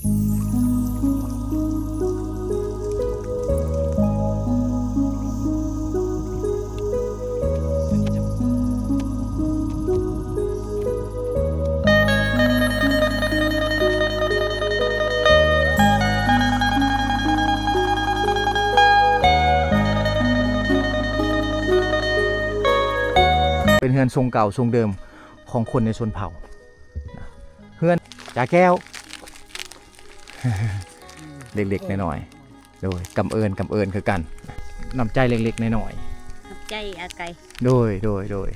ເປັນເຮືອນຊົງເກົ່າຊົງເດີມຂອງຄົນໃນຊົນເຜົ່າ ເຮືອນຈາແກ້ວ ເລັກໆນ້ອຍໆ ໂດຍ ກຳເອີນ ກຳເອີນຄືກັນ ນ້ຳໃຈເລັກໆນ້ອຍໆ ຂອບໃຈອາໄກ ໂດຍ ໂດຍ ໂດຍ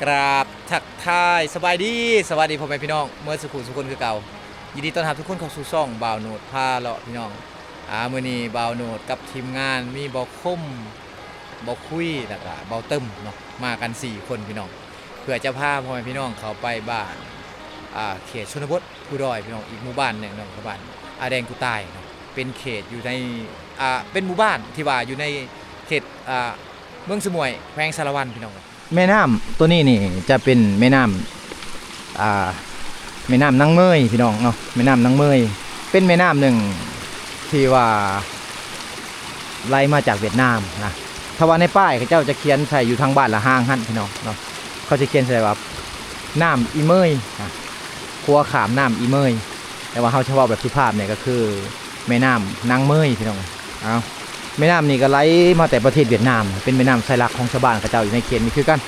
ກາບທັກທາຍສະບາຍດີ ສະຫວັດດີພໍ່ແມ່ພີ່ນ້ອງເໝິດສູ່ຜູ້ສູ່ຄົນຄືເກົ່າ. ຍິນດີຕ້ອນຮັບທຸກຄົນເຂົ້າສູ່ຊ່ອງບ່າວໂນດພາເລາະພີ່ນ້ອງ. ອາ ມື້ນີ້ບ່າວໂນດກັບທີມງານມີບ່າວຄົມ ບ່າວຄຸຍ ແລ້ວກະບ່າວເຕີມເນາະ ມາກັນສີ່ຄົນພີ່ນ້ອງ ເພື່ອຈະພາພໍ່ແມ່ພີ່ນ້ອງເຂົ້າໄປບ້ານ ອາ ເຂດຊົນນະບົດພູດອຍພີ່ນ້ອງ ອີກໝູ່ບ້ານໜຶ່ງເນາະ ບ້ານອາແດງກູຕາຍເນາະ ເປັນເຂດຢູ່ໃນ ອາ ເປັນໝູ່ບ້ານທີ່ວ່າຢູ່ໃນເຂດ ອາ ເມືອງສະໝວຍ ແຂວງສາລະວັນພີ່ນ້ອງ. ແມ່ນ້ຳໂຕນີ້ນີ້ຈະເປັນແມ່ນ້ຳ ອ່າ ແມ່ນ້ຳນາງເມີຍພີ່ນ້ອງເນາະ ແມ່ນ້ຳນາງເມີຍ ເປັນແມ່ນ້ຳໜຶ່ງທີ່ວ່າໄຫຼມາຈາກຫວຽດນາມນະ. ຖ້າວ່າໃນປ້າຍເຂົາເຈົ້າຈະຂຽນໃສ່ຢູ່ທາງບ້ານລະຮາງຫັ້ນພີ່ນ້ອງເນາະ ເຂົາຈະຂຽນໃສ່ວ່າ ນ້ຳອີເມີຍນະ ຂົວຂ້າມນ້ຳອີເມີຍ ແຕ່ວ່າເຮົາຈະເວົ້າແບບສຸພາບນີ້ກໍຄື ແມ່ນ້ຳນາງເມີຍພີ່ນ້ອງ. ເອົາ ແມ່ນ້ຳນີ້ກໍໄຫຼມາແຕ່ປະເທດຫວຽດນາມ ເປັນແມ່ນ້ຳສາຍຫຼັກຂອງຊາວບ້ານເຂົາເຈົ້າຢູ່ໃນເຂດນີ້ຄືກັນ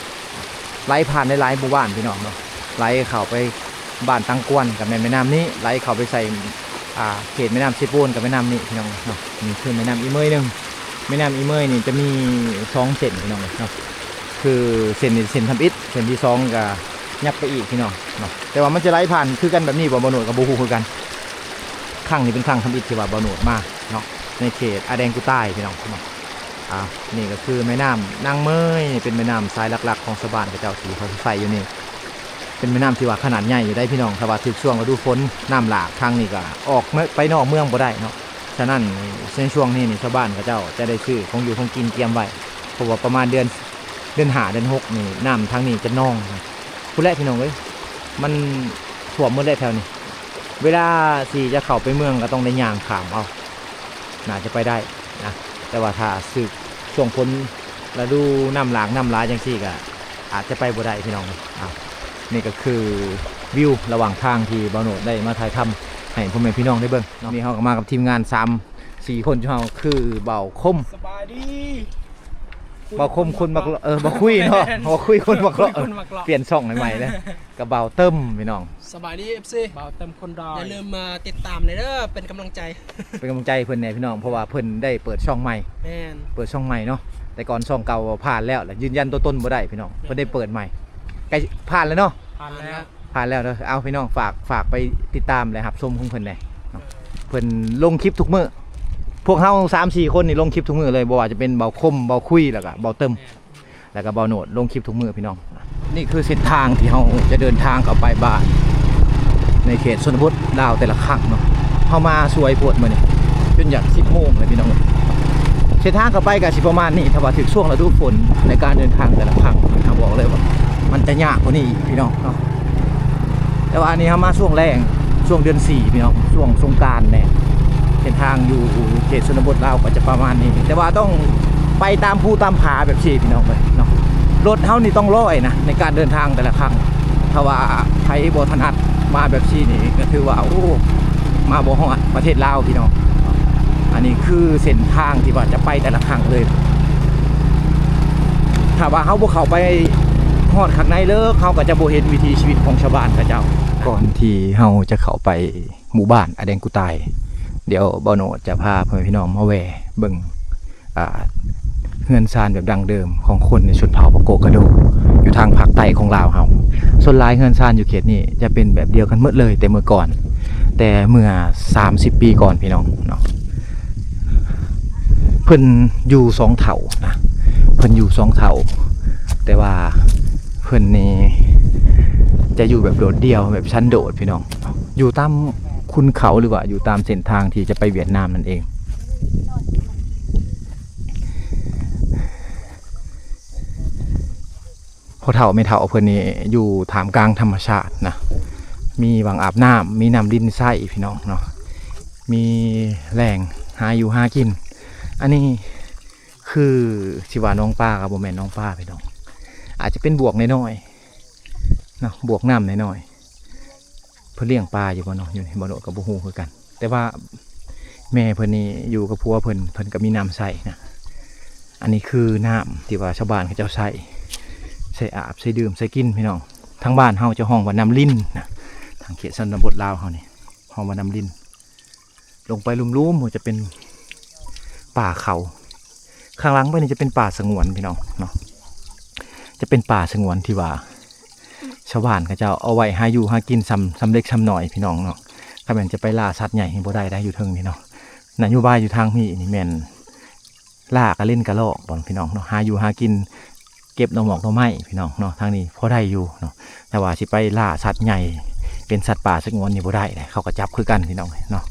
ໄຫຼຜ່ານຫຼາຍໆໝູ່ບ້ານພີ່ນ້ອງເນາະ ໄຫຼເຂົ້າໄປບ້ານຕັງກວນກໍແມ່ນແມ່ນ້ຳນີ້ ໄຫຼເຂົ້າໄປໃສ່ ອ່າ ເຂດແມ່ນ້ຳເຊໂປນກໍແມ່ນ້ຳນີ້ພີ່ນ້ອງເນາະ. ນີ້ຄືແມ່ນ້ຳອີເມີຍໜຶ່ງ ແມ່ນ້ຳອີເມີຍນີ້ຈະມີສອງເສັ້ນພີ່ນ້ອງເນາະ ຄືເສັ້ນນີ້ເສັ້ນທຳອິດ ເສັ້ນທີສອງກໍຍັບໄປອີກພີ່ນ້ອງເນາະ ແຕ່ວ່າມັນຈະໄຫຼຜ່ານຄືກັນແບບນີ້ບໍ່ ບ່າວໂນດກໍບໍ່ຮູ້ຄືກັນ. ຄັ້ງນີ້ເປັນຄັ້ງທຳອິດທີ່ວ່າບ່າວໂນດມາເນາະ ໃນເຂດອາແດງກູຕາຍພີ່ນ້ອງເນາະ. ອ່າ ນີ້ກໍຄືແມ່ນ້ຳນາງເມີຍ ເປັນແມ່ນ້ຳສາຍຫຼັກໆຂອງຊາວບ້ານເຂົາເຈົ້າທີ່ເຂົາໃຊ້ຢູ່ນີ້ ເປັນແມ່ນ້ຳທີ່ວ່າຂະໜາດໃຫຍ່ຢູ່ໄດ໋ພີ່ນ້ອງ. ຖ້າວ່າຖືກຊ່ວງລະດູຝົນ ນ້ຳຫຼາກທາງນີ້ກໍອອກໄປນອກເມືອງບໍ່ໄດ້ເນາະ. ສະນັ້ນໃນຊ່ວງນີ້ນີ້ ຊາວບ້ານເຂົາເຈົ້າຈະໄດ້ຊື້ຂອງຢູ່ຂອງກິນກຽມໄວ້ ເພາະວ່າປະມານເດືອນ ເດືອນຫ້າ ເດືອນຫົກນີ້ ນ້ຳທາງນີ້ຈະນອງ ພຸ້ນແຫຼະພີ່ນ້ອງເອີຍ ມັນຖ້ວມໝົດແຫຼະແຖວນີ້. ເວລາຊິຈະເຂົ້າໄປເມືອງກໍຕ້ອງໄດ້ຍ່າງຂ້າມເອົາ ໜ້າຈະໄປໄດ້ນະ ແຕ່ວ່າຖ້າຖືກຊ່ວງຝົນລະດູນ້ຳຫຼາກນ້ຳຫຼາຍຈັ່ງຊີ້ກໍອາດຈະໄປບໍ່ໄດ້ພີ່ນ້ອງ. ອ່າ ນີ້ກໍຄືວິວລະຫວ່າງທາງທີ່ບ່າວໂນດໄດ້ມາຖ່າຍທຳໃຫ້ພໍ່ແມ່ພີ່ນ້ອງໄດ້ເບິ່ງເນາະ. ນີ້ເຮົາກໍມາກັບທີມງານສາມສີ່ຄົນ ເຮົາຄືບ່າວຄົມ ສະບາຍດີ ບ່າວຄົມຄົນມັກເລາະ ເອີ ບ່າວຄຸຍເນາະ ບ່າວຄຸຍຄົນມັກເລາະ ຄຸຍຄົນມັກເລາະ ປ່ຽນຊ່ອງໃໝ່ເລີຍ ກັບບ່າວເຕີມພີ່ນ້ອງ. ສະບາຍດີ ເອັຟຊີ ບ່າວເຕີມຄົນດອຍ ຢ່າລືມມາຕິດຕາມແດ່ເດີ ເປັນກຳລັງໃຈ ເປັນກຳລັງໃຈເພິ່ນແດ່ພີ່ນ້ອງ ເພາະວ່າເພິ່ນໄດ້ເປີດຊ່ອງໃໝ່ ແມ່ນ ເປີດຊ່ອງໃໝ່ເນາະ ແຕ່ກ່ອນຊ່ອງເກົ່າຜ່ານແລ້ວ ແລ້ວຢືນຢັນຕົວຕົນບໍ່ໄດ້ພີ່ນ້ອງ ແມ່ນ ເພິ່ນໄດ້ເປີດໃໝ່ ໃກ້ຜ່ານແລ້ວເນາະ ຜ່ານແລ້ວ ຜ່ານແລ້ວເດີ. ເອົາ ພີ່ນ້ອງ ຝາກ ຝາກໄປຕິດຕາມ ແລະ ຮັບຊົມຂອງເພິ່ນແດ່ເນາະ ເພິ່ນລົງຄລິບທຸກມື້ ພວກເຮົາສາມສີ່ຄົນນີ້ລົງຄລິບທຸກມື້ເລີຍ ບໍ່ວ່າຈະເປັນບ່າວຄົມ ບ່າວຄຸຍ ແລ້ວກະບ່າວເຕີມ ແມ່ນ ແລ້ວກໍບ່າວໂນດລົງຄລິບທຸກມື້ພີ່ນ້ອງ. ນີ້ຄືເສັ້ນທາງທີ່ເຮົາຈະເດີນທາງເຂົ້າໄປບ້ານ ໃນເຂດຊົນນະບົດລາວແຕ່ລະຄັ້ງເນາະ. ເຮົາມາສວຍໂພດມື້ນີ້ ຈົນຢາກສິບໂມງແລ້ວພີ່ນ້ອງ. ເສັ້ນທາງເຂົ້າໄປກໍຊິປະມານນີ້ ຖ້າວ່າຖືກຊ່ວງລະດູຝົນ ໃນການເດີນທາງແຕ່ລະຄັ້ງ ເຮົາບອກເລີຍວ່າມັນຈະຍາກກວ່ານີ້ອີກພີ່ນ້ອງເນາະ. ແຕ່ວ່າອັນນີ້ເຮົາມາຊ່ວງແລ້ງ ຊ່ວງເດືອນສີ່ພີ່ນ້ອງ ຊ່ວງສົງການແດ່. ເສັ້ນທາງຢູ່ເຂດຊົນນະບົດລາວກໍຈະປະມານນີ້ ແຕ່ວ່າຕ້ອງໄປຕາມພູຕາມຜາແບບຊີ້ພີ່ນ້ອງເອີຍເນາະ. ລົດເຮົານີ້ຕ້ອງລອຍນະ ໃນການເດີນທາງແຕ່ລະຄັ້ງ ຖ້າວ່າໃຜບໍ່ຖະໜັດມາແບບຊີ້ນີ້ ກໍຖືວ່າ ໂອ້ ມາບໍ່ຮອດປະເທດລາວພີ່ນ້ອງ. ອັນນີ້ຄືເສັ້ນທາງທີ່ວ່າຈະໄປແຕ່ລະຄັ້ງເລີຍ. ຖ້າວ່າເຮົາບໍ່ເຂົ້າໄປຮອດຂ້າງໃນເລີກ ເຮົາກໍຈະບໍ່ເຫັນວິຖີຊີວິດຂອງຊາວບ້ານເຂົາເຈົ້າ. ກ່ອນທີ່ເຮົາຈະເຂົ້າໄປໝູ່ບ້ານອາແດງກູຕາຍ ດຽວບ່າວໂນດຈະພາພໍ່ແມ່ພີ່ນ້ອງມາແວ່ເບິ່ງ ອ່າ ເຮືອນຊານແບບດັ້ງເດີມຂອງຄົນໃນຊົນເຜົ່າປະໂກະກະໂດ ຢູ່ທາງພາກໃຕ້ຂອງລາວເຮົາ. ສ່ວນຫຼາຍເຮືອນຊານຢູ່ເຂດນີ້ຈະເປັນແບບດຽວກັນໝົດເລີຍແຕ່ເມື່ອກ່ອນ ແຕ່ເມື່ອສາມສິບປີກ່ອນພີ່ນ້ອງເນາະ. ເພິ່ນຢູ່ສອງເຖົ້ານະ ເພິ່ນຢູ່ສອງເຖົ້າ ແຕ່ວ່າເພິ່ນນີ້ຈະຢູ່ແບບໂດດດ່ຽວ ແບບສັນໂດດພີ່ນ້ອງ ຢູ່ຕາມ ຂຸນເຂົາ ຫຼືວ່າຢູ່ຕາມເສັ້ນທາງທີ່ຈະໄປຫວຽດນາມນັ້ນເອງ. ພໍ່ເຖົ້າແມ່ເຖົ້າເພິ່ນນີ້ຢູ່ທ່າມກາງທຳມະຊາດນະ ມີຫວ່າງອາບນ້ຳ ມີນ້ຳລິນໃຊ້ພີ່ນ້ອງເນາະ ມີແຫຼ່ງຫາຢູ່ຫາກິນ. ອັນນີ້ຄືຊິວ່າໜອງປາກໍບໍ່ແມ່ນໜອງປາພີ່ນ້ອງ ອາດຈະເປັນບວກນ້ອຍໆເນາະ ບວກນ້ຳນ້ອຍໆ. ເພິ່ນລ້ຽງປາຢູ່ບໍ່ເນາະ ຢູ່ນີ້ ບໍ່ໂດດກໍບໍ່ຮູ້ຄືກັນ ແຕ່ວ່າແມ່ເພິ່ນນີ້ຢູ່ກັບຜົວເພິ່ນ ເພິ່ນກໍມີນ້ຳໃຊ້ນະ. ອັນນີ້ຄືນ້ຳທີ່ວ່າຊາວບ້ານເຂົາເຈົ້າໃຊ້ ໃຊ້ອາບ ໃຊ້ດື່ມ ໃຊ້ກິນພີ່ນ້ອງ. ທາງບ້ານເຮົາຈະຮ້ອງວ່ານ້ຳລິນນະ ທາງເຂດຊົນນະບົດລາວເຮົານີ້ຮ້ອງວ່ານ້ຳລິນ. ລົງໄປລຸ່ມໆ ມັນຈະເປັນປ່າເຂົາ ຂ້າງຫຼັງໄປນີ້ຈະເປັນປ່າສະຫງວນພີ່ນ້ອງເນາະ ຈະເປັນປ່າສະຫງວນທີ່ວ່າຊາວບ້ານເຂົາເຈົ້າເອົາໄວ້ຫາຢູ່ຫາກິນ ສ່ຳ ສ່ຳເລັກສ່ຳນ້ອຍພີ່ນ້ອງເນາະ. ຄັນແມ່ນຈະໄປລ່າສັດໃຫຍ່ນີ້ບໍ່ໄດ້ໄດ໋ ຢູ່ເທິງນີ້ເນາະ. ນະໂຍບາຍຢູ່ທາງນີ້ນີ້ແມ່ນລ່າກະເລັນກະລອກບໍ່ພີ່ນ້ອງເນາະ ຫາຢູ່ຫາກິນ ເກັບໜໍ່ໝອກໜໍ່ໄມ້ພີ່ນ້ອງເນາະ. ທາງນີ້ພໍໄດ້ຢູ່ເນາະ ແຕ່ວ່າຊິໄປລ່າສັດໃຫຍ່ ເປັນສັດປ່າສະຫງວນນີ້ບໍ່ໄດ້ເດ້ ເຂົາກໍຈັບຄືກັນພີ່ນ້ອງເນາະ.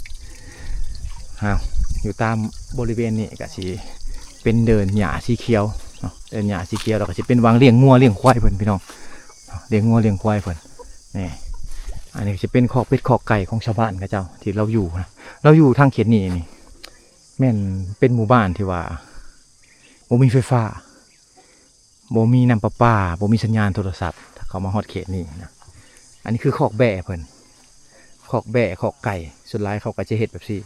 ເຮົາຢູ່ຕາມບໍລິເວນນີ້ກໍຊິເປັນເດີ່ນຫຍ້າສີຂຽວເນາະ ເດີ່ນຫຍ້າສີຂຽວ ແລ້ວກໍຊິເປັນຫວ່າງລ້ຽງງົວລ້ຽງຄວາຍເພິ່ນພີ່ນ້ອງ ລ້ຽງງົວລ້ຽງຄວາຍເພິ່ນ. ນີ້ ອັນນີ້ຊິເປັນຄອກເປັດຄອກໄກ່ຂອງຊາວບ້ານເຂົາເຈົ້າທີ່ລາວຢູ່ນະ. ລາວຢູ່ທາງເຂດນີ້ນີ້ ແມ່ນເປັນໝູ່ບ້ານທີ່ວ່າບໍ່ມີໄຟຟ້າ ບໍ່ມີນ້ຳປະປາ ບໍ່ມີສັນຍານໂທລະສັບ ຖ້າເຂົ້າມາຮອດເຂດນີ້ນະ. ອັນນີ້ຄືຄອກແບ້ເພິ່ນ ຄອກແບ້ ຄອກໄກ່ ສ່ວນຫຼາຍເຂົາກໍຈະເຮັດແບບຊີ້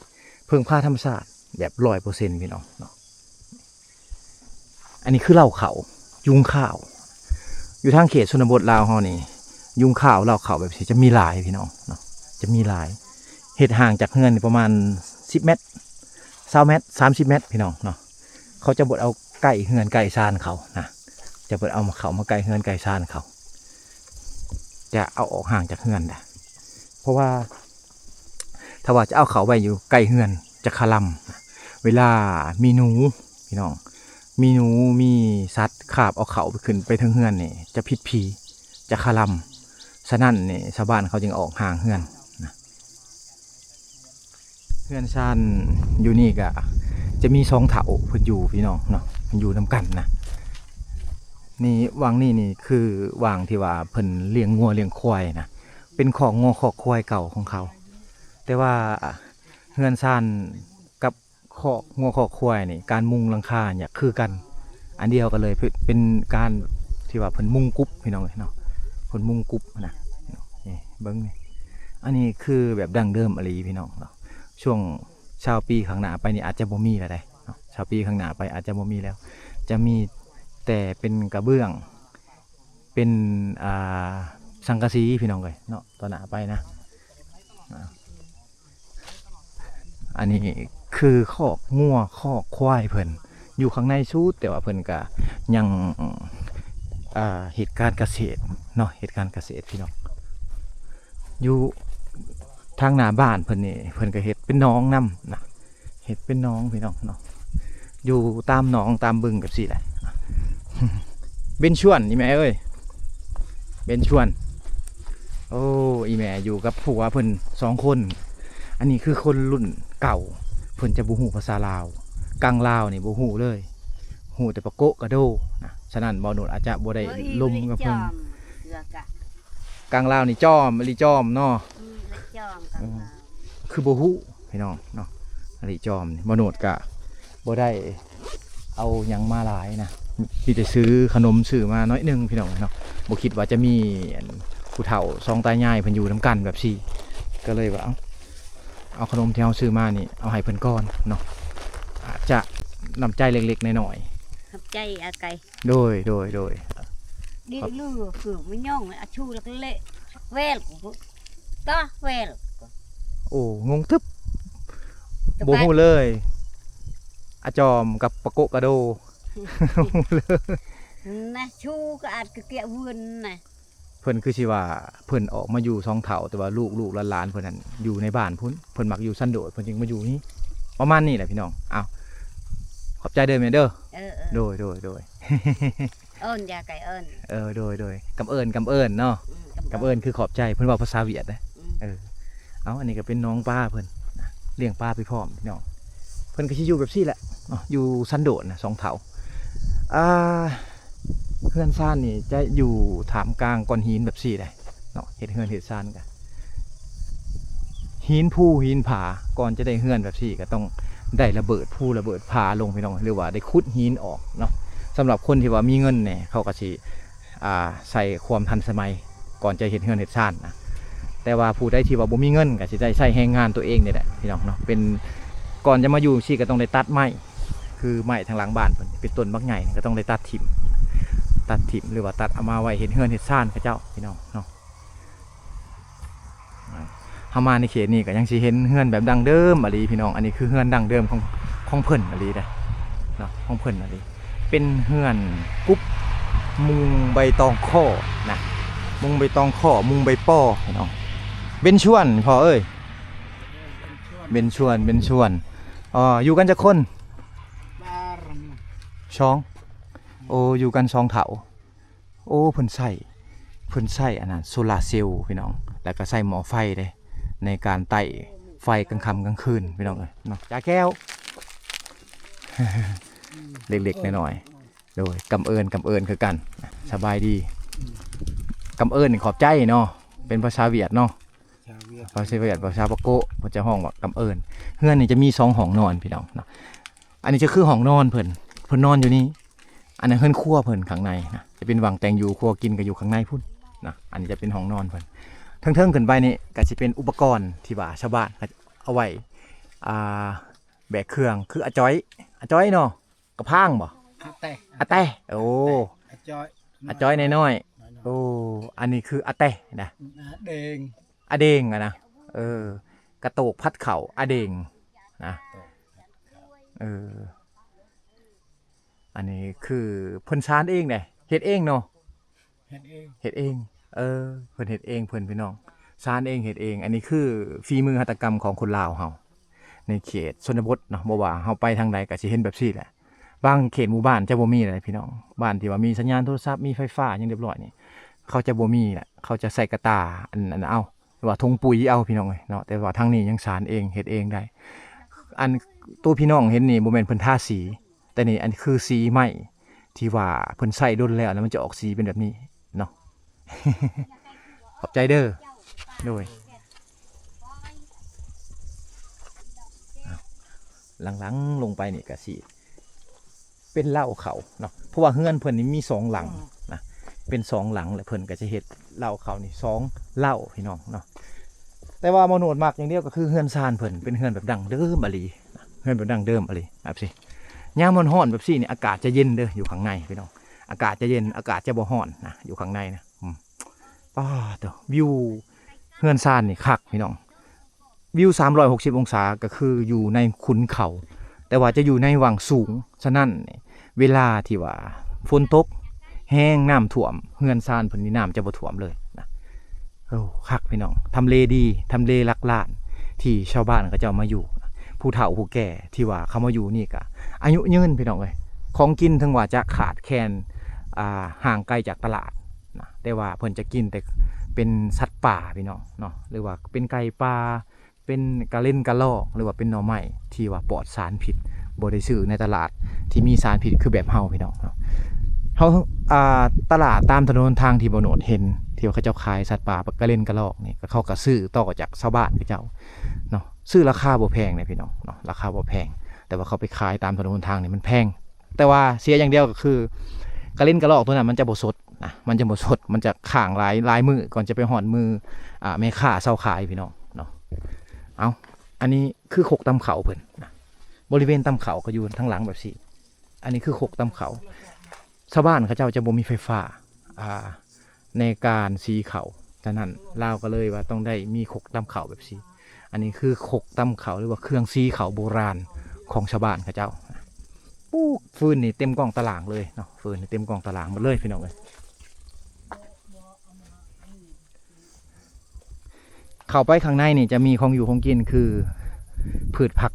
ເພິ່ງພາທຳມະຊາດແບບຮ້ອຍເປີເຊັນພີ່ນ້ອງເນາະ. ອັນນີ້ຄືເລົ້າເຂົ້າ ຍຸງຂ້າວ ຢູ່ທາງເຂດຊົນນະບົດລາວເຮົານີ້ ຍຸງຂ້າວເລົ້າເຂົ້າແບບຊີ້ຈະມີຫຼາຍພີ່ນ້ອງເນາະ ຈະມີຫຼາຍ. ເຮັດຫ່າງຈາກເຮືອນນີ້ປະມານສິບແມັດ ຊາວແມັດ ສາມສິບແມັດພີ່ນ້ອງເນາະ. ເຂົາຈະບໍ່ເອົາໃກ້ເຮືອນໃກ້ຊານເຂົານະ ຈະບໍ່ເອົາມາ ເຂົ້າມາໃກ້ເຮືອນໃກ້ຊານເຂົາ ຈະເອົາອອກຫ່າງຈາກເຮືອນນະ ເພາະວ່າ ຖ້າວ່າຈະເອົາເຂົ້າໄວ້ຢູ່ໃກ້ເຮືອນຈະຄະລຳ. ເວລາມີໜູພີ່ນ້ອງ ມີໜູ ມີສັດຄາບເອົາເຂົ້າຂຶ້ນໄປເທິງເຮືອນນີ້ ຈະຜິດຜີ ຈະຄະລຳ. ສະນັ້ນນີ້ ຊາວບ້ານເຂົາຈຶ່ງອອກຫ່າງເຮືອນນະ. ເຮືອນຊານຢູ່ນີ້ກະຈະມີສອງເຖົ້າເພິ່ນຢູ່ພີ່ນ້ອງເນາະ ເພິ່ນຢູ່ນຳກັນນະ. ນີ້ຫວ່າງນີ້ນີ້ຄືຫວ່າງທີ່ວ່າເພິ່ນລ້ຽງງົວລ້ຽງຄວາຍນະ ເປັນຄອກງົວຄອກຄວາຍເກົ່າຂອງເຂົາ. ແຕ່ວ່າເຮືອນຊານກັບຄອກງົວຄອກຄວາຍນີ້ ການມຸງຫຼັງຄານີ້ຄືກັນ ອັນດຽວກັນເລີຍ ເປັນ ເປັນການທີ່ວ່າເພິ່ນມຸງກຸບພີ່ນ້ອງເອີຍເນາະ ເພິ່ນມຸງກຸບນະ. ນີ້ເບິ່ງນີ້ ອັນນີ້ຄືແບບດັ້ງເດີມອີ່ຫຼີພີ່ນ້ອງເນາະ. ຊ່ວງຊາວປີຂ້າງໜ້າໄປນີ້ອາດຈະບໍ່ມີແລ້ວໃດ໋ເນາະ ຊາວປີຂ້າງໜ້າໄປອາດຈະບໍ່ມີແລ້ວ ຈະມີແຕ່ເປັນກະເບື້ອງ ເປັນ ອ່າ ສັງກະສີພີ່ນ້ອງເອີຍເນາະ ຕໍ່ໜ້າໄປນະ. ອ່າ ອັນນີ້ຄືຄອກງົວຄອກຄວາຍເພິ່ນ ຢູ່ຂ້າງໃນສຸດ ແຕ່ວ່າເພິ່ນກະຍັງ ອ່າ ເຮັດການກະເສດເນາະ ເຮັດການກະເສດພີ່ນ້ອງ. ຢູ່ທາງໜ້າບ້ານເພິ່ນນີ້ ເພິ່ນກະເຮັດເປັນໜອງນຳນະ ເຮັດເປັນໜອງພີ່ນ້ອງເນາະ ຢູ່ຕາມໜອງຕາມບຶງແບບຊີ້ແຫຼະ. ເບັນຊວນ ອີ່ແມ່ເອີຍ ເບັນຊວນ. ໂອ້ ອີ່ແມ່ຢູ່ກັບຜົວເພິ່ນສອງຄົນ. ອັນນີ້ຄືຄົນລຸ້ນເກົ່າ ເພິ່ນຈະບໍ່ຮູ້ພາສາລາວ ກັງລາວນີ້ບໍ່ຮູ້ເລີຍ ຮູ້ແຕ່ປະໂກະກະໂດນະ. ສະນັ້ນ ບໍ່ໂນດອາດຈະບໍ່ໄດ້ລົມກັບເພິ່ນ. ກັງລາວນີ້ຈອມ ອີ່ຫຼີຈອມເນາະ. ອືມ ອີ່ຫຼີຈອມ ເອີ ຄືບໍ່ຮູ້ພີ່ນ້ອງເນາະ ອີ່ຫຼີຈອມນີ້. ບໍ່ໂນດກະບໍ່ໄດ້ເອົາຫຍັງມາຫຼາຍນະ ມີແຕ່ຊື້ຂະໜົມຊື້ມາໜ້ອຍໜຶ່ງພີ່ນ້ອງເນາະ. ບໍ່ຄິດວ່າຈະມີ ອັນ ຜູ້ເຖົ້າສອງຕາຍາຍເພິ່ນຢູ່ນຳກັນແບບຊີ້ ກໍເລີຍວ່າ ເອົາ ເອົາຂະໜົມທີ່ເຮົາຊື້ມານີ້ເອົາໃຫ້ເພິ່ນກ່ອນເນາະ ອາດຈະນ້ຳໃຈເລັກໆນ້ອຍໆ. ຂອບໃຈອາໄກ. ໂດຍ ໂດຍ ໂດຍ. ດີລືຄືມະຍອງອາຊູລະເລະແວລກະຕາແວລ. ໂອ້ ງົງຕຶບ ບໍ່ຮູ້ເລີຍ ອາຈອມກັບປະໂກະກະໂດ ບໍ່ຮູ້ເລີຍນະ. ຊູກະອາດກະເກະວືນນະ. ເພິ່ນຄືຊິວ່າເພິ່ນອອກມາຢູ່ສອງເຖົ້າ ແຕ່ວ່າລູກໆຫຼານໆເພິ່ນນັ້ນຢູ່ໃນບ້ານພຸ້ນ ເພິ່ນມັກຢູ່ສັນໂດດ ເພິ່ນຈຶ່ງມາຢູ່ນີ້ ປະມານນີ້ແຫຼະພີ່ນ້ອງ. ອ້າວ ຂອບໃຈເດີແມ່ເດີ. ເອີ ເອີ ໂດຍ ໂດຍ ໂດຍ. ເອີ້ນ ຢ່າໄກເອີ້ນ. ເອີ ໂດຍ ໂດຍ. ກຳເອີ້ນ ກຳເອີ້ນເນາະ. ອືມ ກຳເອີ້ນ ກຳເອີ້ນຄືຂອບໃຈ ເພິ່ນເວົ້າພາສາຫວຽດເດ້. ອືມ ເອີ ເອົາ ອັນນີ້ກໍເປັນໜອງປາເພິ່ນນະ ລ້ຽງປາໄປພ້ອມພີ່ນ້ອງ. ເພິ່ນກໍຊິຢູ່ແບບຊີ້ແຫຼະເນາະ ຢູ່ສັນໂດດນະ ສອງເຖົ້າ. ອ່າ ເຮືອນຊານນີ້ຈະຢູ່ທ່າມກາງກ້ອນຫີນແບບຊີ້ເດ້ເນາະ ເຮັດເຮືອນເຮັດຊານກະຫີນພູຫີນຜາ. ກ່ອນຈະໄດ້ເຮືອນແບບຊີ້ກໍຕ້ອງໄດ້ລະເບີດພູລະເບີດຜາລົງພີ່ນ້ອງ ຫຼືວ່າໄດ້ຂຸດຫີນອອກເນາະ. ສຳລັບຄົນທີ່ວ່າມີເງິນແດ່ ເຂົາກໍຊິ ອ່າ ໃສ່ຄວາມທັນສະໄໝ ກ່ອນຈະເຮັດເຮືອນເຮັດຊານນະ. ແຕ່ວ່າຜູ້ໃດທີ່ວ່າບໍ່ມີເງິນ ກໍຊິໄດ້ໃຊ້ແຮງງານຕົວເອງນີ້ແຫຼະພີ່ນ້ອງເນາະ. ເປັນ ກ່ອນຈະມາຢູ່ຊີ້ກໍຕ້ອງໄດ້ຕັດໄມ້ ຄືໄມ້ທາງຫຼັງບ້ານເພິ່ນເປັນຕົ້ນບັກໃຫຍ່ນີ້ ກໍຕ້ອງໄດ້ຕັດຖິ້ມ ຕັດຖິ້ມ ຫຼືວ່າຕັດເອົາມາໄວ້ເຮັດເຮືອນເຮັດຊານເຂົາເຈົ້າພີ່ນ້ອງເນາະ. ເຮົາມາໃນເຂດນີ້ກໍຍັງຊິເຫັນເຮືອນແບບດັ້ງເດີມອີ່ຫຼີພີ່ນ້ອງ. ອັນນີ້ຄືເຮືອນດັ້ງເດີມຂອງ ຂອງເພິ່ນອີ່ຫຼີເດ້ເນາະ ຂອງເພິ່ນອີ່ຫຼີ. ເປັນເຮືອນກຸບມຸງໃບຕອງຄໍ້ນະ ມຸງໃບຕອງຄໍ້ ມຸງໃບປໍພີ່ນ້ອງ. ເປັນຊວນພໍ່ເອີຍ ເປັນຊວນ ເປັນຊວນ. ເອີ ຢູ່ກັນຈັກຄົນ? ສອງ. ໂອ້ ຢູ່ກັນສອງເຖົ້າ. ໂອ້ ເພິ່ນໃຊ້ ເພິ່ນໃຊ້ອັນນັ້ນ ໂຊລາເຊວພີ່ນ້ອງ ແລ້ວກໍໃຊ້ໝໍ້ໄຟເດ້ ໃນການໄຕ້ໄຟກາງຄ່ຳກາງຄືນພີ່ນ້ອງເອີຍເນາະ. ຈາແກ້ວ ເລັກໆນ້ອຍໆ ໂດຍ ກຳເອີນ ກຳເອີນຄືກັນ. ສະບາຍດີ ກຳເອີນນີ້ຂອບໃຈເນາະ ເປັນພາສາຫວຽດເນາະ ພາສາຫວຽດ ພາສາປາໂກະ ເພິ່ນຈະຮ້ອງວ່າກຳເອີນ. ເຮືອນນີ້ຈະມີສອງຫ້ອງນອນພີ່ນ້ອງເນາະ. ອັນນີ້ຈະຄືຫ້ອງນອນເພິ່ນ ເພິ່ນນອນຢູ່ນີ້. ອັນນັ້ນເຮືອນຄົວເພິ່ນຂ້າງໃນນະ ຈະເປັນຫວ່າງແຕ່ງຢູ່ ຄົວກິນກໍຢູ່ຂ້າງໃນພຸ້ນນະ. ອັນນີ້ຈະເປັນຫ້ອງນອນເພິ່ນ. ເທິງໆຂຶ້ນໄປນີ້ກໍຊິເປັນອຸປະກອນທີ່ວ່າຊາວບ້ານເຂົາເອົາໄວ້ ອ່າ ແບກເຄື່ອງ ຄືອາຈອຍ ອາຈອຍເນາະ ກະພາງບໍ່? ອາແຕ ອາແຕ ໂອ້ ອາຈອຍ ອາຈອຍນ້ອຍໆ ນ້ອຍໆ. ໂອ້ ອັນນີ້ຄືອາແຕນະ ອາເດງ ອາເດງອະນະ ເອີ ກະໂຕກຜັດເຂົ້າ ອາເດງນະ ເອີ. ອັນນີ້ຄືເພິ່ນຊານເອງເດ້ ເຮັດເອງເນາະ ເຮັດເອງ ເຮັດເອງ ເອີ ເພິ່ນເຮັດເອງເພິ່ນພີ່ນ້ອງ ຊານເອງເຮັດເອງ. ອັນນີ້ຄືຝີມືຫັດຖະກຳຂອງຄົນລາວເຮົາ ໃນເຂດຊົນນະບົດເນາະ ບໍ່ວ່າເຮົາໄປທາງໃດກໍຊິເຫັນແບບຊີ້ແຫຼະ. ບາງເຂດໝູ່ບ້ານຈະບໍ່ມີເດ້ພີ່ນ້ອງ ບ້ານທີ່ວ່າມີສັນຍານໂທລະສັບ ມີໄຟຟ້າຫຍັງຮຽບຮ້ອຍນີ້ ເຂົາຈະບໍ່ມີແຫຼະ ເຂົາຈະໃສ່ກະຕ່າ ອັນ ອັນເອົາ ຫຼືວ່າຖົງປຸຍເອົາພີ່ນ້ອງເອີຍເນາະ. ແຕ່ວ່າທາງນີ້ຍັງສານເອງ ເຮັດເອງໄດ້. ອັນໂຕພີ່ນ້ອງເຫັນນີ້ບໍ່ແມ່ນເພິ່ນທາສີ ແຕ່ນີ້ອັນຄືສີໄມ້ທີ່ວ່າເພິ່ນໃຊ້ດົນແລ້ວ ແລ້ວມັນຈະອອກສີເປັນແບບນີ້ເນາະ. ຂອບໃຈເດີ ໂດຍ. ຫຼັງໆລົງໄປນີ້ກະຊິເປັນເລົ້າເຂົ້າເນາະ ເພາະວ່າເຮືອນເພິ່ນນີ້ມີສອງຫຼັງນະ ເປັນສອງຫຼັງ ແລະເພິ່ນກະຈະເຮັດເລົ້າເຂົ້ານີ້ສອງເລົ້າພີ່ນ້ອງເນາະ. ແຕ່ວ່າບໍ່ໂນດມັກຢ່າງດຽວກໍຄືເຮືອນຊານເພິ່ນ ເປັນເຮືອນແບບດັ້ງເດີມອີ່ຫຼີນະ ເຮືອນແບບດັ້ງເດີມອີ່ຫຼີແບບຊີ້. ຍາມຮ້ອນໆແບບຊີ້ນີ້ອາກາດຈະເຢັນເດີ ຢູ່ຂ້າງໃນພີ່ນ້ອງ ອາກາດຈະເຢັນ ອາກາດຈະບໍ່ຮ້ອນນະ ຢູ່ຂ້າງໃນນະ. ອືມ ປ້າໂຕ ວິວເຮືອນຊານນີ້ຄັກພີ່ນ້ອງ ວິວສາມຮ້ອຍຫົກສິບອົງສາ ກໍຄືຢູ່ໃນຂຸນເຂົາ ແຕ່ວ່າຈະຢູ່ໃນຫວ່າງສູງ. ສະນັ້ນ ເວລາທີ່ວ່າຝົນຕົກແຮງ ນ້ຳຖ້ວມ ເຮືອນຊານເພິ່ນນີ້ນ້ຳຈະບໍ່ຖ້ວມເລີຍນະ. ໂອ້ ຄັກພີ່ນ້ອງ ທຳເລດີ ທຳເລຫຼັກລ້ານ ທີ່ຊາວບ້ານເຂົາເຈົ້າມາຢູ່. ຜູ້ເຖົ້າຜູ້ແກ່ທີ່ວ່າເຂົາມາຢູ່ນີ້ກະອາຍຸຍືນພີ່ນ້ອງເອີຍ. ຂອງກິນເຖິງວ່າຈະຂາດແຄນ ອ່າ ຫ່າງໄກຈາກຕະຫຼາດນະ ແຕ່ວ່າເພິ່ນຈະກິນແຕ່ເປັນສັດປ່າພີ່ນ້ອງເນາະ ຫຼືວ່າເປັນໄກ່ປ່າ ເປັນກະເລັນກະລອກ ຫຼືວ່າເປັນໜໍ່ໄມ້ທີ່ວ່າປອດສານພິດ ບໍ່ໄດ້ຊື້ໃນຕະຫຼາດທີ່ມີສານພິດຄືແບບເຮົາພີ່ນ້ອງເນາະ. ເຮົາ ອ່າ ຕະຫຼາດຕາມຖະໜົນຫົນທາງທີ່ບໍ່ໂນດເຫັນ ທີ່ວ່າເຂົາເຈົ້າຂາຍສັດປ່າ ກະເລັນກະລອກນີ້ ກໍເຂົາກໍຊື້ຕໍ່ຈາກຊາວບ້ານເຂົາເຈົ້າເນາະ ຊື້ລາຄາບໍ່ແພງເດ້ພີ່ນ້ອງເນາະ ລາຄາບໍ່ແພງ. ແຕ່ວ່າເຂົາໄປຂາຍຕາມຖະໜົນຫົນທາງນີ້ມັນແພງ ແຕ່ວ່າເສຍຢ່າງດຽວກໍຄື ກະເລັນກະລອກຕົວນັ້ນມັນຈະບໍ່ສົດນະ ມັນຈະບໍ່ສົດ ມັນຈະຄ້າງຫຼາຍ ຫຼາຍມື້ກ່ອນຈະໄປຮອດມື ອ່າ ແມ່ຄ້າຊາວຂາຍພີ່ນ້ອງເນາະ. ເອົາ ອັນນີ້ຄືຄົກຕຳເຂົ້າເພິ່ນນະ ບໍລິເວນຕຳເຂົ້າກໍຢູ່ທາງຫຼັງແບບຊີ້. ອັນນີ້ຄືຄົກຕຳເຂົ້າ ຊາວບ້ານເຂົາເຈົ້າຈະບໍ່ມີໄຟຟ້າ ອ່າ ໃນການສີເຂົ້າ ສະນັ້ນລາວກໍເລີຍວ່າຕ້ອງໄດ້ມີຄົກຕຳເຂົ້າແບບຊີ້. ອັນນີ້ຄືຄົກຕຳເຂົ້າ ຫຼືວ່າເຄື່ອງສີເຂົ້າໂບລານຂອງຊາວບ້ານເຂົາເຈົ້າ. ປູ້ ຟືນນີ້ເຕັມກ້ອງຕາລ່າງເລີຍເນາະ ຟືນນີ້ເຕັມກ້ອງຕາລ່າງໝົດເລີຍພີ່ນ້ອງເອີຍ. ເຂົ້າໄປຂ້າງໃນນີ້ຈະມີຂອງຢູ່ຂອງກິນຄືພືດຜັກ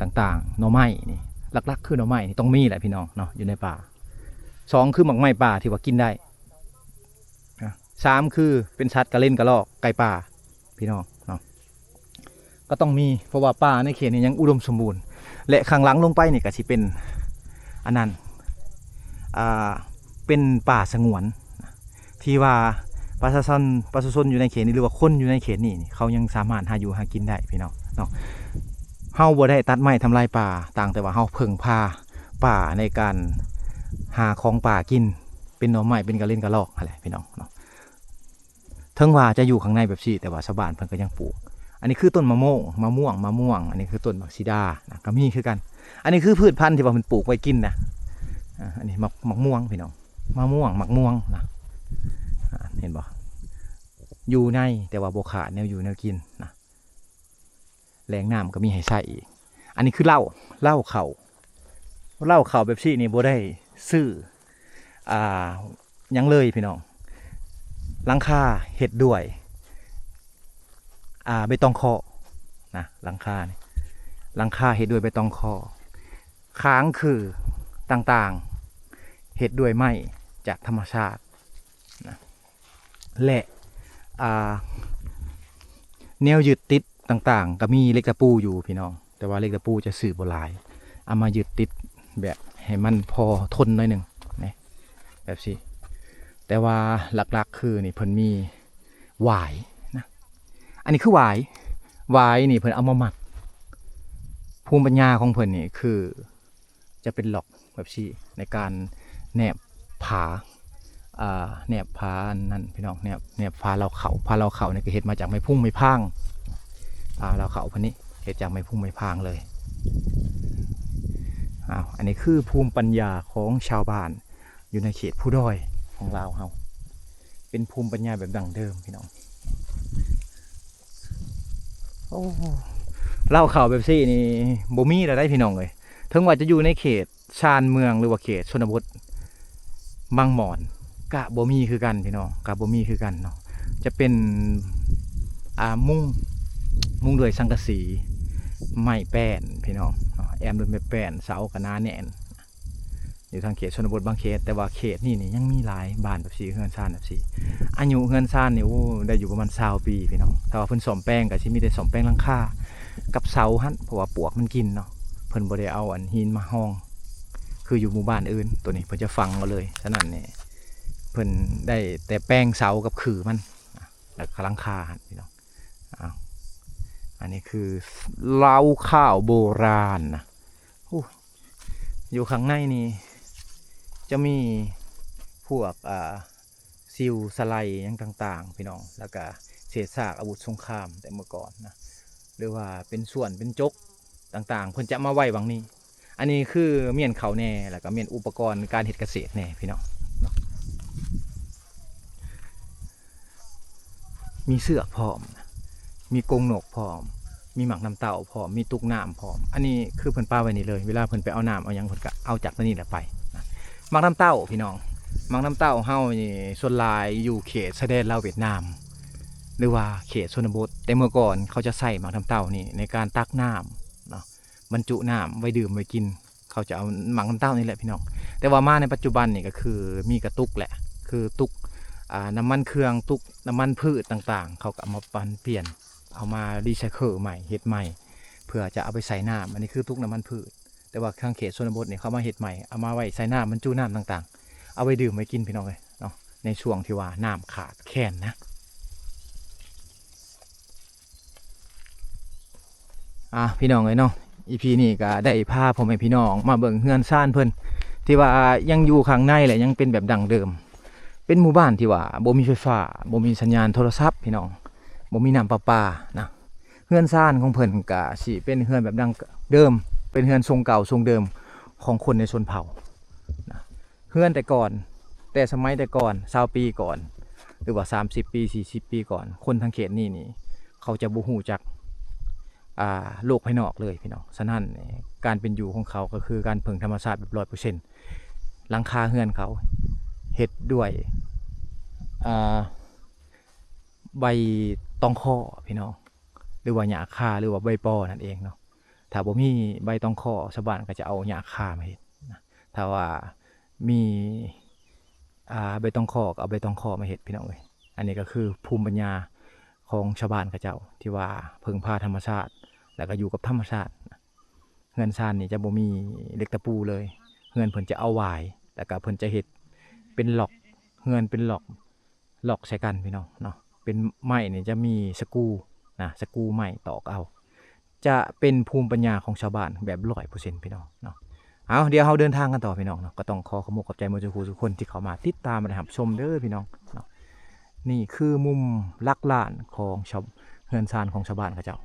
ຕ່າງໆ ໜໍ່ໄມ້ນີ້ ຫຼັກໆຄືໜໍ່ໄມ້ນີ້ຕ້ອງມີແຫຼະພີ່ນ້ອງເນາະ ຢູ່ໃນປ່າ. ສອງ ຄືໝາກໄມ້ປ່າທີ່ວ່າກິນໄດ້. ສາມ ຄືເປັນສັດກະເລັນກະລອກ ໄກ່ປ່າ ພີ່ນ້ອງເນາະ. ກໍຕ້ອງມີ ເພາະວ່າປ່າໃນເຂດນີ້ຍັງອຸດົມສົມບູນ ແລະ ຂ້າງຫຼັງລົງໄປນີ້ກໍຊິເປັນ ອັນນັ້ນ ອ່າ ເປັນປ່າສະຫງວນ ທີ່ວ່າປະຊາຊົນ ປະຊາຊົນຢູ່ໃນເຂດນີ້ ຫຼືວ່າຄົນຢູ່ໃນເຂດນີ້ນີ້ ເຂົາຍັງສາມາດຫາຢູ່ຫາກິນໄດ້ພີ່ນ້ອງເນາະ. ເຮົາບໍ່ໄດ້ຕັດໄມ້ທຳລາຍປ່າ ຕ່າງແຕ່ວ່າເຮົາເພິ່ງພາປ່າໃນການຫາຂອງປ່າກິນ ເປັນໜໍ່ໄມ້ ເປັນກະເລັນກະລອກຫັ້ນແຫຼະພີ່ນ້ອງເນາະ. ເຖິງວ່າຈະຢູ່ຂ້າງໃນແບບຊີ້ ແຕ່ວ່າຊາວບ້ານເພິ່ນກໍຍັງປູກ. ອັນນີ້ຄືຕົ້ນມະມ່ວງ ມະມ່ວງ ມະມ່ວງ ອັນນີ້ຄືຕົ້ນໝາກສີດານະ ກໍມີຄືກັນ. ອັນນີ້ຄືພືດພັນທີ່ວ່າເພິ່ນປູກໄວ້ກິນນະ. ອາ ອັນນີ້ໝາກ ໝາກມ່ວງພີ່ນ້ອງ ມະມ່ວງ ໝາກມ່ວງນະ. ອາ ເຫັນບໍ່? ຢູ່ໃນ ແຕ່ວ່າບໍ່ຂາດແນວຢູ່ແນວກິນນະ. ແຫຼ່ງນ້ຳກໍມີໃຫ້ໃຊ້ອີກ. ອັນນີ້ຄືເລົ້າ ເລົ້າເຂົ້າ ເລົ້າເຂົ້າແບບຊີ້ນີ້ບໍ່ໄດ້ຊື້ ອ່າ ຫຍັງເລີຍພີ່ນ້ອງ. ຫຼັງຄາເຮັດດ້ວຍ ອ່າ ໃບຕອງຄໍ້ນະ. ຫຼັງຄານີ້ ຫຼັງຄາເຮັດດ້ວຍໃບຕອງຄໍ້. ຄາງຄືຕ່າງໆ ເຮັດດ້ວຍໄມ້ຈາກທຳມະຊາດນະ ແລະ ອ່າ ແນວຍຶດຕິດຕ່າງໆ ກໍມີເຫຼັກຕະປູຢູ່ພີ່ນ້ອງ ແຕ່ວ່າເຫຼັກຕະປູຈະຊື້ບໍ່ຫຼາຍ ເອົາມາຍຶດຕິດແບບໃຫ້ມັນພໍທົນໜ້ອຍໜຶ່ງນະ ແບບຊີ້. ແຕ່ວ່າຫຼັກໆຄືນີ້ເພິ່ນມີຫວາຍນະ. ອັນນີ້ຄືຫວາຍ ຫວາຍນີ້ເພິ່ນເອົາມາມັດ. ພູມປັນຍາຂອງເພິ່ນນີ້ຄື ຈະເປັນລັອກແບບຊີ້ ໃນການແນບຝາ ອ່າ ແນບຝາອັນນັ້ນພີ່ນ້ອງ ແນບ ແນບຝາເລົ້າເຂົ້າ. ຝາເລົ້າເຂົ້ານີ້ກໍເຮັດມາຈາກໄມ້ພຸງໄມ້ພາງ ຝາເລົ້າເຂົ້າເພິ່ນນີ້ເຮັດຈາກໄມ້ພຸງໄມ້ພາງເລີຍ. ອ້າວ ອັນນີ້ຄືພູມປັນຍາຂອງຊາວບ້ານຢູ່ໃນເຂດພູດອຍຂອງລາວເຮົາ ເປັນພູມປັນຍາແບບດັ້ງເດີມພີ່ນ້ອງ. ໂອ້ ເລົ້າເຂົ້າແບບຊີ້ນີ້ບໍ່ມີແລ້ວໃດພີ່ນ້ອງເອີຍ. ເຖິງວ່າຈະຢູ່ໃນເຂດຊານເມືອງ ຫຼືວ່າເຂດຊົນນະບົດບາງບ່ອນ ກະບໍ່ມີຄືກັນພີ່ນ້ອງ ກະບໍ່ມີຄືກັນເນາະ. ຈະເປັນ ອ່າ ມຸງ ມຸງດ້ວຍສັງກະສີ ໄມ້ແປ້ນພີ່ນ້ອງເນາະ ແອ້ມດ້ວຍໄມ້ແປ້ນ ເສົາກະໜາແໜ້ນ. ຢູ່ທາງເຂດຊົນນະບົດບາງເຂດ ແຕ່ວ່າເຂດນີ້ນີ້ຍັງມີຫຼາຍບ້ານແບບຊີ້ ເຮືອນຊານແບບຊີ້. ອາຍຸເຮືອນຊານນີ້ ໂອ້ ໄດ້ຢູ່ປະມານຊາວປີພີ່ນ້ອງ. ຖ້າວ່າເພິ່ນສ້ອມແປງກໍຊິມີແຕ່ສ້ອມແປງຫຼັງຄາກັບເສົາຫັ້ນ ເພາະວ່າປວກມັນກິນເນາະ. ເພິ່ນບໍ່ໄດ້ເອົາອັນຫີນມາຮອງ ຄືຢູ່ໝູ່ບ້ານອື່ນ ໂຕນີ້ເພິ່ນຈະຝັງເອົາເລີຍ. ສະນັ້ນນີ້ ເພິ່ນໄດ້ແຕ່ແປງເສົາກັບຂືມັນ ແລ້ວກໍຫຼັງຄາຫັ້ນພີ່ນ້ອງ. ອ້າວ ອັນນີ້ຄືເລົ້າເຂົ້າໂບລານນະ. ໂອ້ ຢູ່ຂ້າງໃນນີ້ຈະມີພວກ ອ່າ ຊິວສະໄລຫຍັງຕ່າງໆ ພີ່ນ້ອງ ແລ້ວກະເສດຊາກອາວຸດສົງຄາມແຕ່ເມື່ອກ່ອນນະ ຫຼືວ່າເປັນສ່ວນເປັນຈົກຕ່າງໆ ເພິ່ນຈະມາໄວ້ຫວ່າງນີ້. ອັນນີ້ຄືມ້ຽນເຂົ້າແດ່ ແລ້ວກະມ້ຽນອຸປະກອນການເຮັດກະເສດແດ່ ພີ່ນ້ອງ. ມີເຊືອກພ້ອມ ມີກົງນົກພ້ອມ ມີໝາກນ້ຳເຕົ້າພ້ອມ ມີຕຸກນ້ຳພ້ອມ. ອັນນີ້ຄືເພິ່ນປະໄວ້ນີ້ເລີຍ ເວລາເພິ່ນໄປເອົານ້ຳເອົາຫຍັງ ເພິ່ນກະເອົາຈາກໃນນີ້ແຫຼະໄປ. ໝາກນ້ຳເຕົ້າພີ່ນ້ອງ ໝາກນ້ຳເຕົ້າເຮົານີ້ສ່ວນຫຼາຍຢູ່ເຂດຊາຍແດນລາວຫວຽດນາມ ຫຼືວ່າເຂດຊົນນະບົດ ແຕ່ເມື່ອກ່ອນເຂົາຈະໃຊ້ໝາກນ້ຳເຕົ້ານີ້ໃນການຕັກນ້ຳເນາະ ບັນຈຸນ້ຳໄວ້ດື່ມໄວ້ກິນ. ເຂົາຈະເອົາໝາກນ້ຳເຕົ້ານີ້ແຫຼະພີ່ນ້ອງ. ແຕ່ວ່າມາໃນປັດຈຸບັນນີ້ກໍຄືມີກະຕຸກແຫຼະ ຄືຕຸກ ອ່າ ນ້ຳມັນເຄື່ອງ ຕຸກນ້ຳມັນພືດຕ່າງໆ ເຂົາກໍເອົາມາປັນປ່ຽນ ເອົາມາຣີໄຊເຄິລໃໝ່ ເຮັດໃໝ່ ເພື່ອຈະເອົາໄປໃສ່ນ້ຳ. ອັນນີ້ຄືຕຸກນ້ຳມັນພືດ ແຕ່ວ່າທາງເຂດຊົນນະບົດນີ້ເຂົາມາເຮັດໃໝ່ ເອົາມາໄວ້ໃສ່ນ້ຳ ບັນຈຸນ້ຳຕ່າງໆ ເອົາໄວ້ດື່ມໄວ້ກິນ ພີ່ນ້ອງເອີຍເນາະ ໃນຊ່ວງທີ່ວ່ານ້ຳຂາດແຄນນະ. ອ່າ ພີ່ນ້ອງເອີຍເນາະ ອີພີນີ້ກໍໄດ້ພາພໍ່ແມ່ພີ່ນ້ອງມາເບິ່ງເຮືອນຊານເພິ່ນ ທີ່ວ່າຍັງຢູ່ຂ້າງໃນ ແລະ ຍັງເປັນແບບດັ້ງເດີມ. ເປັນໝູ່ບ້ານທີ່ວ່າບໍ່ມີໄຟຟ້າ ບໍ່ມີສັນຍານໂທລະສັບ ພີ່ນ້ອງ ບໍ່ມີນ້ຳປະປານະ. ເຮືອນຊານຂອງເພິ່ນກໍຊິເປັນເຮືອນແບບດັ້ງເດີມ ເປັນເຮືອນຊົງເກົ່າຊົງເດີມຂອງຄົນໃນຊົນເຜົ່ານະ. ເຮືອນແຕ່ກ່ອນ ແຕ່ສະໄໝແຕ່ກ່ອນ ຊາວປີກ່ອນ ຫຼືວ່າສາມສິບປີ ສີ່ສິບປີກ່ອນ ຄົນທາງເຂດນີ້ນີ້ ເຂົາຈະບໍ່ຮູ້ຈັກ ອ່າ ໂລກພາຍນອກເລີຍ ພີ່ນ້ອງ. ສະນັ້ນ ການເປັນຢູ່ຂອງເຂົາກໍຄືການເພິ່ງທຳມະຊາດແບບຮ້ອຍເປີເຊັນ. ຫຼັງຄາເຮືອນເຂົາເຮັດດ້ວຍ ອ່າ ໃບຕອງຄໍ້ ພີ່ນ້ອງ ຫຼືວ່າຫຍ້າຄາ ຫຼືວ່າໃບປໍນັ້ນເອງເນາະ. ຖ້າບໍ່ມີໃບຕອງຄໍ້ ຊາວບ້ານກໍຈະເອົາຫຍ້າຄາມາເຮັດນະ. ຖ້າວ່າມີ ອ່າ ໃບຕອງຄໍ້ ກໍເອົາໃບຕອງຄໍ້ມາເຮັດ ພີ່ນ້ອງເອີຍ. ອັນນີ້ກໍຄືພູມປັນຍາ ຂອງຊາວບ້ານເຂົາເຈົ້າ ທີ່ວ່າເພິ່ງພາທຳມະຊາດ ແລ້ວກໍຢູ່ກັບທຳມະຊາດ. ເຮືອນຊານນີ້ຈະບໍ່ມີເຫຼັກຕະປູເລີຍ, ເຮືອນເພິ່ນຈະເອົາຫວາຍ ແລ້ວກໍເພິ່ນຈະເຮັດເປັນລັອກ, ເຮືອນເປັນລັອກ, ລັອກໃສ່ກັນພີ່ນ້ອງເນາະ. ເປັນໄມ້ນີ້ຈະມີສະກູນະ, ສະກູໄມ້ຕອກເອົາ. ຈະເປັນພູມປັນຍາຂອງຊາວບ້ານແບບຮ້ອຍເປີເຊັນພີ່ນ້ອງເນາະ. ເອົາ ດຽວເຮົາເດີນທາງກັນຕໍ່ພີ່ນ້ອງເນາະ. ກໍຕ້ອງຂໍຂອບມຸກຂອບໃຈໝົດທຸກຜູ້ທຸກຄົນທີ່ເຂົ້າມາຕິດຕາມ ແລະ ຮັບຊົມເດີພີ່ນ້ອງເນາະ. ນີ້ຄືມຸມຫຼັກລ້ານຂອງຊາວ ເຮືອນຊານຂອງຊາວບ້ານເຂົາເຈົ້າ.